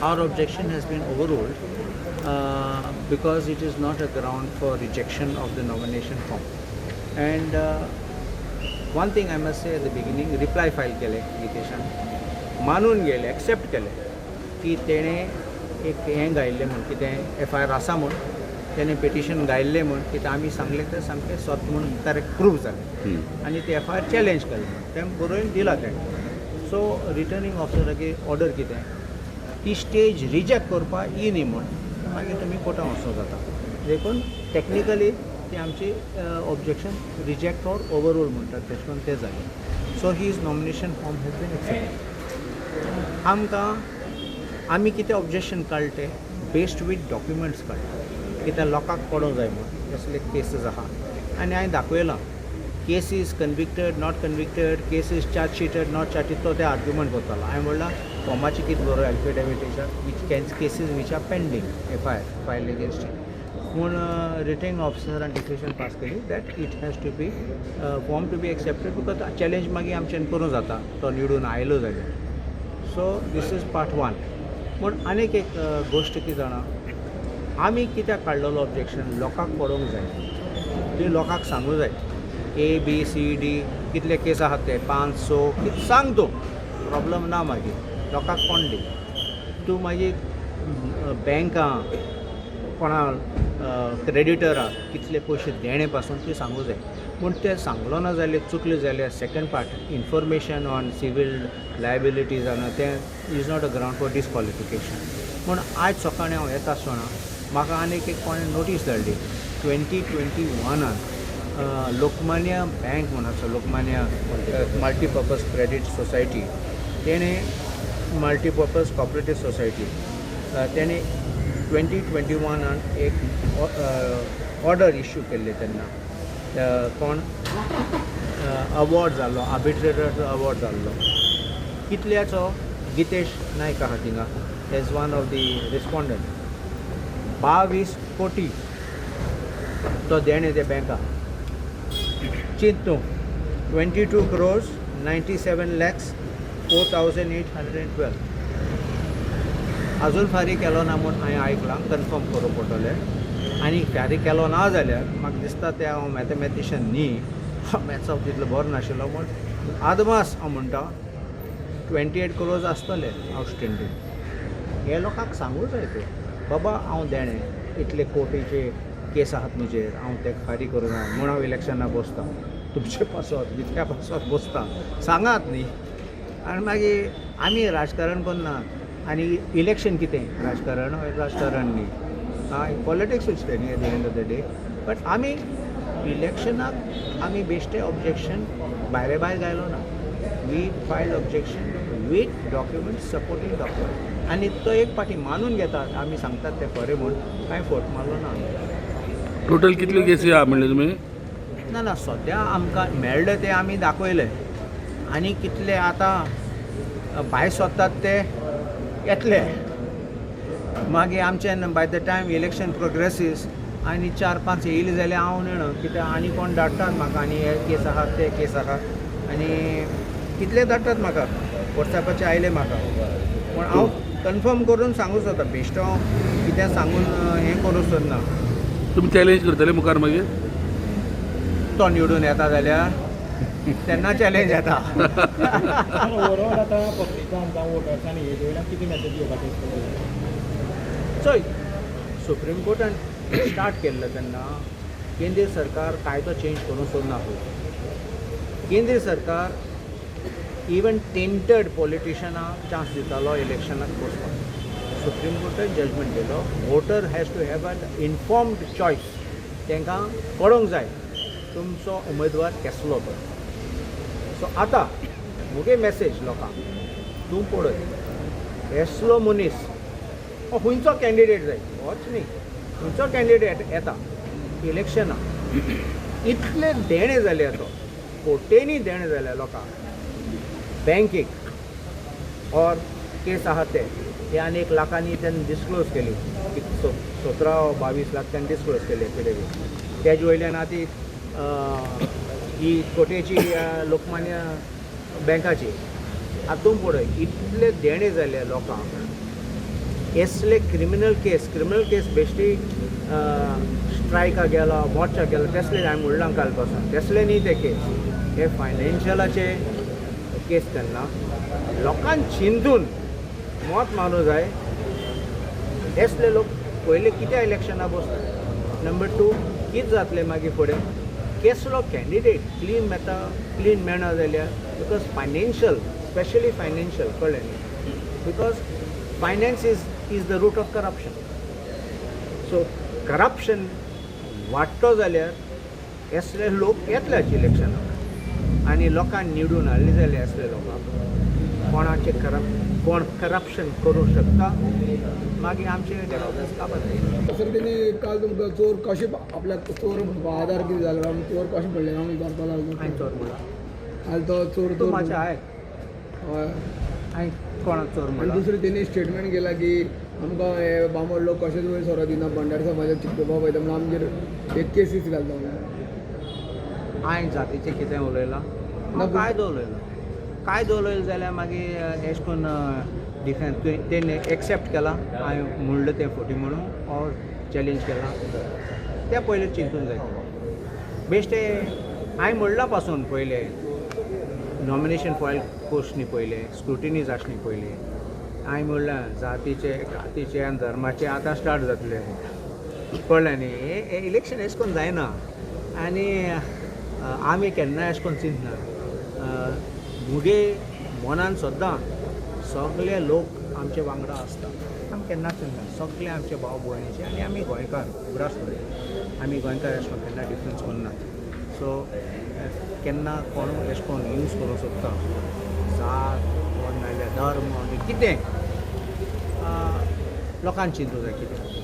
Our objection has been overruled because it is not a ground for rejection of the nomination form. And one thing I must say at the beginning, reply file केले गितेशान, मानून गेले, accept केले की तेणें एक हें घायल्लें म्हूण, कितें एफआयआर आसा म्हूण तेणें पिटिशन घायल्लें म्हूण. कितें आमी सांगलें तें सामकें सत म्हूण करेक्ट प्रूव जालें आनी ते एफआयआर चॅलेंज केलें, तें बरोवन दिलां तेणें. सो रिटर्निंग ऑफिसरागे ऑर्डर कितें, ती स्टेज रिजेक्ट करपा ही न्ही म्हूण मागीर तुमी कोर्टान वचूंक जाता. देखून टॅक्निकली ती आमची ऑब्जेक्शन रिजेक्ट ऑर ओवररूल म्हणटात तेश करून तें जालें. So his nomination form has been accepted. आमकां आमी कितें ऑब्जेक्शन काडलें तें बेस्ड वीथ डॉक्युमेंट्स काडलें, कित्याक लोकांक पडोंक जाय म्हूण असले केसीस आहा. आनी हांवें दाखयलां, cases convicted, not convicted, cases charge sheeted, not charge, तो ते आर्ग्युमेंट करतालो. हांवें म्हणलां फॉर्माची कितें बरोय एफिडेविटाच्या, which can cases which are pending FIR file against. पूण रिटर्निंग ऑफिसरान डिसिजन पास केली that it has to be form to be accepted because challenge मागीर आमच्यान करूं जाता तो निवडून आयलो जाल्यार. So this is part one. पूण आनीक एक गोश्ट कितें जाणा, आमी कित्याक काडलेलो ऑब्जेक्शन, लोकांक पडोवंक जाय, ती लोकांक सांगूंक जाय ए बी सी डी कितले केस आहात ते पांच स कितें सांग तूं, प्रॉब्लम ना. मागीर लोकांक कोण दी तूं, मागीर बँकां कोणा क्रेडिटराक कितले पयशे देणे पासून ती सांगूं जाय. पूण ते सांगलो ना जाल्यार, चुकलें जाल्यार, second part information on civil liability जाणा तें is not a ground for disqualification. पूण आयज सकाळीं हांव येता आसतना म्हाका आनीक एक कोणें नोटीस धाडली, 2021नान लोकमान्य बँक म्हूण आसा, लोकमान्य मल्टीपर्पज क्रेडीट सोसायटी, तेणें मल्टीपर्पज कॉपरेटीव सोसायटी, तेणें 2021नान एक ऑर्डर इश्यू केल्ले. तेन्ना कोण अवॉर्ड जाल्लो, आर्बिट्रेटर अवॉर्ड जाल्लो कितल्याचो, गितेश नायक आहा थिंगा as one of the respondent, 22 कोटी तो देणे ते बँका. चिंत तूं, 22 crores 97 lakhs 4,812. अजून फारीक केलो ना म्हूण हांवें आयकलां, कन्फर्म करूंक पडटलें. आनी फारीक केलो ना जाल्यार म्हाका दिसता तें, हांव मॅथमॅटिशन न्ही, मॅथ्साक तितलो बरो नाशिल्लो, पूण आदमास हांव म्हणटा 28 क्रोर्स आसतले आवटस्टेंडींग. हे लोकांक सांगूं जाय तें, बाबा हांव देणें इतले कोटीचे केस आहात म्हजेर, हांव ते फारीक करूना म्हूण हांव इलेक्शनाक बसता, तुमचे पासत जितक्या पासत बसता, सांगात न्ही. आनी मागीर आमी राजकारण करना. आनी इलेक्शन कितें राजकारण, राजकारण न्ही, आं, पॉलिटिक्सूच तें न्ही at the end of the day. But आमी इलेक्शनाक आमी बेश्टे ऑब्जेक्शन भायले भायर घायलो ना. We file objection with document, supporting document. आनी तो एक पाटी मानून घेता आमी सांगतात तें खरें म्हूण, कांय फट मारलो ना. टोटल कितल्यो केसी आहा म्हणले तुमी? ना ना, सद्या आमकां मेळ्ळे ते आमी दाखयले. आनी कितले आतां भायर सोदतात ते येतले मागीर आमच्यान. By the time election progresses आनी चार पांच येयले जाल्यार हांव नेणा कित्याक आनी कोण धाडटात म्हाका, आनी हे केस आहात, ते केस आहात, आनी कितले धाडटात म्हाका वॉट्सॅपाचेर आयले म्हाका. पूण हांव कन्फर्म करून सांगूं सोदता, बेश्टो हांव कितें सांगून हें करूंक सोदना. तुमी चॅलेंज करतले मुखार मागीर? तो निवडून येता जाल्यार तेन्ना चॅलेंज येता. ओवरऑल आतां पब्लिकान जावं वोटर्सांनी हेजे वयल्यान कितें मॅसेज दिवपाचें? चोय, सुप्रीम कोर्टान स्टार्ट केल्लें तेन्ना केंद्र सरकार कायदो चेंज करूंक सोदना पळय. केंद्र सरकार इवन टेंटेड पॉलिटिशनाक चान्स दितालो इलेक्शनाक बसपाक. सुप्रीम कोर्टान जजमेंट दिलो, voter has to have an informed choice. तांकां कळोंक जाय तुमचो उमेदवार केसलो तो. सो आतां मुगे मॅसेज लोकांक, तूं पळय येसलो मनीस हो खंयचो कॅन्डिडेट जाय, होच न्ही, खंयचो कॅन्डिडेट येता इलेक्शनाक, इतले देणे जाले तो, कोटेनी देणे जाले लोकांक, बँकेक ऑर केस आहा ते ते आनी एक लाखांनी तेन्ना डिस्क्लोज केली, 17 22 लाख तेन्ना डिस्क्लोज केले एफिडेवीट. तेजे वयल्यान आतां ही कोटेची लोकमान्य बँकाची. आतां तूं पळय इतले देणे जाले लोकांक. असले क्रिमिनल केस, क्रिमिनल केस बेश्टी स्ट्रायकाक गेला, मोर्चाक गेला, तसले हांवें म्हणलां काल पासून, तसले न्ही ते केस. हे फायनान्शियलाचे केस तेन्ना लोकांक चिंतून मत मारूं जाय. असले लोक पयले कित्याक इलेक्शनाक बसता? नंबर 2, कितें जातलें मागीर फुडें? केसलो कॅन्डिडेट क्लीन मेळटा, क्लीन मेळना जाल्यार, because financial, specially financial, कळ्ळें न्ही, because finance is the root of corruption. So corruption वाडटो जाल्यार असले लोक येतले इलेक्शनाक आनी लोकांक निवडून हाडले जाल्यार असले लोकांक कोणाचे कोण करप्शन करूंक शकता, मागीर आमचे डेमोक्रेसी काबार जातली. सर, तेणी काल तुमकां चोर कशें आपल्याक चोर म्हणपाक आधार कितें जालो, चोर कशें पडलें म्हणून विचारपाक लागलो. हांवें चोर म्हणलां? आनी तो चोर तूं मातशें आयक. हय. हांवें कोणाक चोर आनी म्हणलां? दुसरें तेणी स्टेटमेंट केलां की आमकां हे बामण लोक कशेंच वयर सरो दिना, भंडारी समाजाक चिकटोवपाक पळयता म्हणून आमचेर एक केसीस घालता म्हणून. हांवें जातीचें कितें उलयलां? हांव कायदो उलयलो. कायदो उलयलो जाल्यार मागीर एशें करून डिफेन्स तुवें तेणें एक्सेप्ट केलां हांवें म्हणलें तें फटी म्हणून, ऑर चॅलेंज केलां, तें पयलें चिंतून जाय. बेश्टें हांवें म्हणलां पासून पयलें नॉमिनेशन फायल कोर्सनी पयलें, स्क्रुटिनी आसली पयलीं, हांवें म्हणलां जातीचे, कातीचे आनी धर्माचे आतां स्टार्ट जातलें, कळ्ळें न्ही. हें इलेक्शन एशें करून जायना आनी आमी केन्नाय एशें करून चिंतना. मुगे मनान सद्दां सगळे लोक आमचे वांगडा आसता, आमी केन्ना चिंतना, सगळे आमचे भाव भयणीचे. आनी आमी गोंयकार, उगडास दवरया, आमी गोंयकार एशें करून केन्ना डिफरन्स करना. सो केन्ना कोण एशें करून यूज करूंक सोदता जात कोण नाजाल्यार धर्म कितें, लोकांक चिंतूं जाय कितें.